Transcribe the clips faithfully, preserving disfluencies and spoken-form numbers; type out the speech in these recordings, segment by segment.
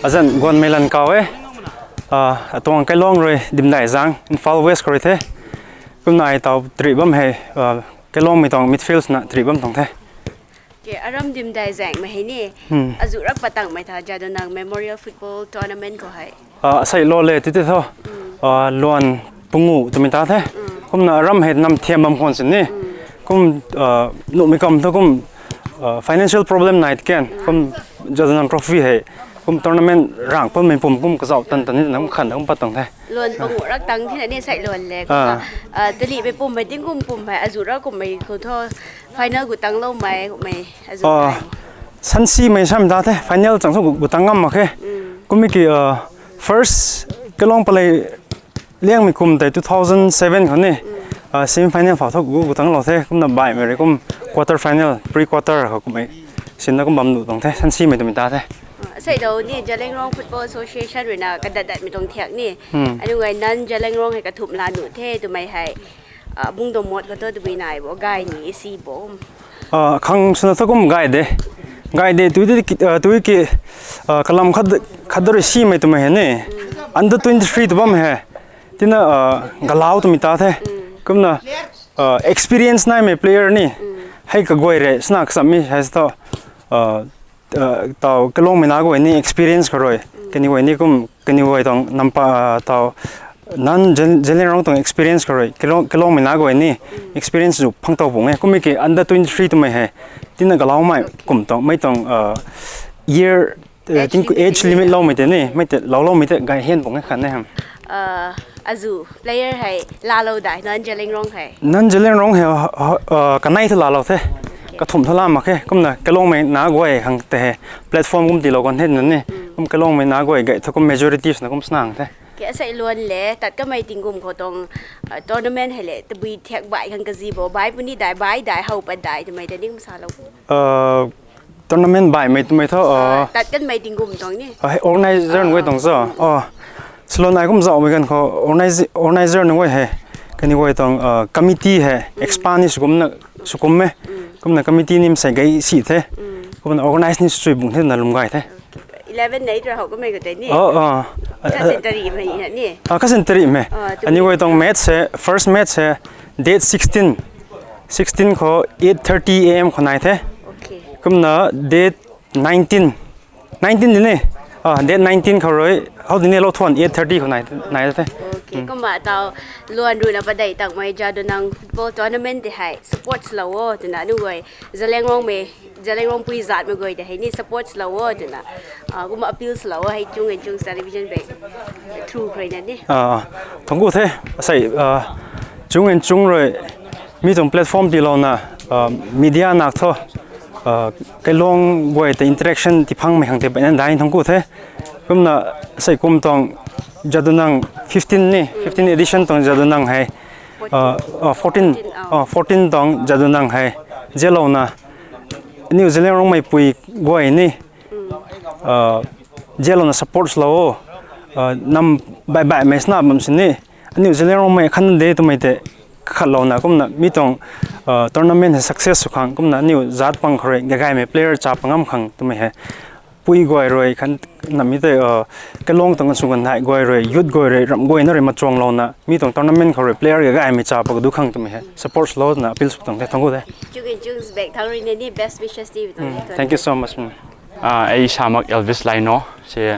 Azanc Guanmeilan kaw e. Ah, atuang Kailong rui Dimdaizang, Imphal West khou rui the. Kumna ai taw trip bam hei, ah, Kailongmei tuang midfield na trip bam tuang the. Ke, aram Dimdaizangmei hei ni. Hmm. Azuh rak patangmei tha Jadonang Memorial Football Tournament khou hei. Ah, asei lo le titi tho. Hmm. Ah, luan pungu twmei ta the. Hmm. Kumna aram hei nam thiam bam khwan sin ni. Hmm. Kum, ah, nuhmei kam thu kum, ah, financial problem nai ken. Hmm. Kum Jadonang Trophy hei. Kum tournament rang pun mei pum kum kazauh tan tan ni nam khan kum pat tuang the. Luan pungu rak tang thina ni sei luan le. Ah. Kumna, ah, tali mei pum hei ting kum pum hei azuh rak kummei khou tho. Final gu tang lou mei, mei, azuh Ah, kai. Sansi mei sam da the, final chang su gu, gu tang ngam mak khe. Mm. Kummi ki, ah, first Kailong Palei Liangmei kum tei two thousand seven khou ni, Mm. ah, semi final phau thu gu, gu tang lou the, kumna baihmei rui kum quarter final, pre quarter khou kummei. Sinna kum bam nu tuang the, sansi mei twmei ta the. Ah, sei dou ni, Zeliangrong Football Association rui na kadat datmei tuang thiak ni. Hmm. Aniu gay nan Zeliangrong hei kathumh la nu the, twmei hei. Ah, bung do mot khou thu tabui nai bo, gay ni, isi bo. Ah, khang swna thu kum gay de. Gay de, tui di ki, ah, tui ki, ah, kalam khat, khat da rui simei twmei hei ni. Under twenty-three tw bam hei. Tina, ah, galau twmei ta the. Kumna, ah, experience naimei player ni. Hei kaguay re, sna kasammi hei sa tho. Ah, ah, taw Kailongmei na guay ni experience khou rui. Kaniw guay ni kum, kaniw guay tuang nampa, ah, taw nan Zel-, Zeliangrong tuang experience khou rui. Kailong, Kailongmei na guay ni experience zu phang taw bung e. Kummi ki under twenty-three twmei hei. Tina galaumei kum tuang, mei tuang, ah, year, eh, Age ting limit age ni limit lou mei te ni, mei te lou lou mei te gay hen bung e khan ne ham. Ah, azuh player hei la lou dai, nan Zeliangrong hei. Nan Zeliangrong hei, ha, ha, ah, kanei thu la lou the. Kathumh thu la mak khe, kumna Kailongmei na guay khang te hei platform kum ti lou kan the na ni. Kum Kailongmei na guay gay thu kum majority swna kum snang the. Ke asei luan le, tat kamei tingkum khou tuang, ah, tournament hei le, tabui thiak bai khang kazi bo, bai puni dai, bai dai, how pat dai, twmei te ni kum sa lou. Ah, tournament baihmei twmei thu, ah, tat kanmei tingkum tuang ni. Ah, hei organizer nunc guay tuang cho. Ah, salon ai kum zauhmei kan khou organize-, organizer nunc guay hei. Kaniw guay tuang, ah, committee hei expand ni sukum na, sukum e. Kumna committee ni masei gay si the. Kumna organize ni sui bung the na lum gay the. Eleven na itra hou kamei khou tei ni. Oh, ah. Kasin tari mei ni. Ah, kasin tari mei. Ah, aniu guay tuang match hei, first match hei, date sixteen. Sixteen khou eight thirty A M khou nai the. Okay. Kumna date nineteen. Nineteen di ni. Ah, date nineteen khou rui. How di ni lou thuan eight thirty khou nai, nai the. Okay. Kumna taw luan rui na padei tangmei Jadonang football tournament te hei support lou o twna aniu guay Zeliangrongmei Zeliangrong pui zat mei guay te hei ni support lou o twna, ah, kumna appeal lou o hei Chung and Chung television bek through khou rui na ni. Ah, thangc ku the, asei, ah, Chung and Chung rui mi tuang platform ti lou na, ah, media nak thu, ah, Kailong guay te interaction ti phangmei khang te bai nan dai thangc ku the. Kumna asei kum tuang Jadonang fifteen ni, fifteen edition tuang Jadonang hei, ah, ah, fourteen, ah, fourteen tuang Jadonang hei, zia lou na, New Zealand Rongmeipui guay ni, ah, zia lou na support lou, ah, nam bai bai mei sna bam sini, New Zealand Rongmei khan de twmei te khat lou na kumna mi tuang, ah, tournament hei success sw khang kumna New Zat pang khou rui gagaymei player cha pangam khang twmei hei. Pui guay rui khan na mi te, ah, Kalong tuang sw kan hai guay rui, youth guay rui, ram guay na rui machuang lou na mi tuang tournament khou rui player gagaymei cha pa kadu khang twmei hei support lou na appeal sw tuang the, thangc ku the. Chung and Chungs bek thang rui ni best wishes ti tuang the. Thank you so much. Ah, ei sa mak Elvis Laino, se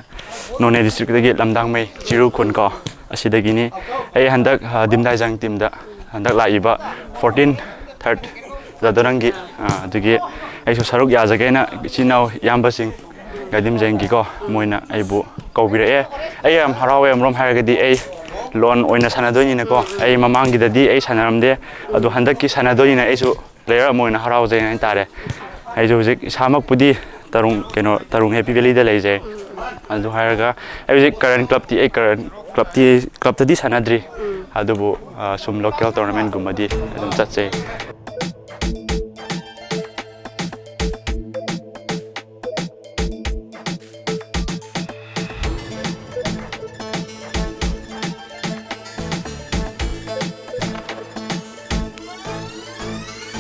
Noney district dagi Lamdangmei Chiru khun khou. Asi dagi ni, ei handak, ah, Dimdaizang team da, handak la iba fourteen third Jadonang gi, ah, adugi, ei su saruk ya zagena, chinau yamba sing, Gaidimzang gi khou, moina, ei bu, kau bira e, ei am harau e, am rom har gadi, ei, lon oina sana doi ni na khou, ei mamang gi dadi, ei sana ram de, adu handak ki sana doi ni na, ei su, player amoina harau zai nai tare. Hei zu zik sa mak pudi tarung, keno, tarung Happy Valley da lei zai. Adu hai raga, ei zik current club ti, ei current club ti, club ta di sana dri. Adu bu, ah, sum local tournament gum ma di, adum chat zai.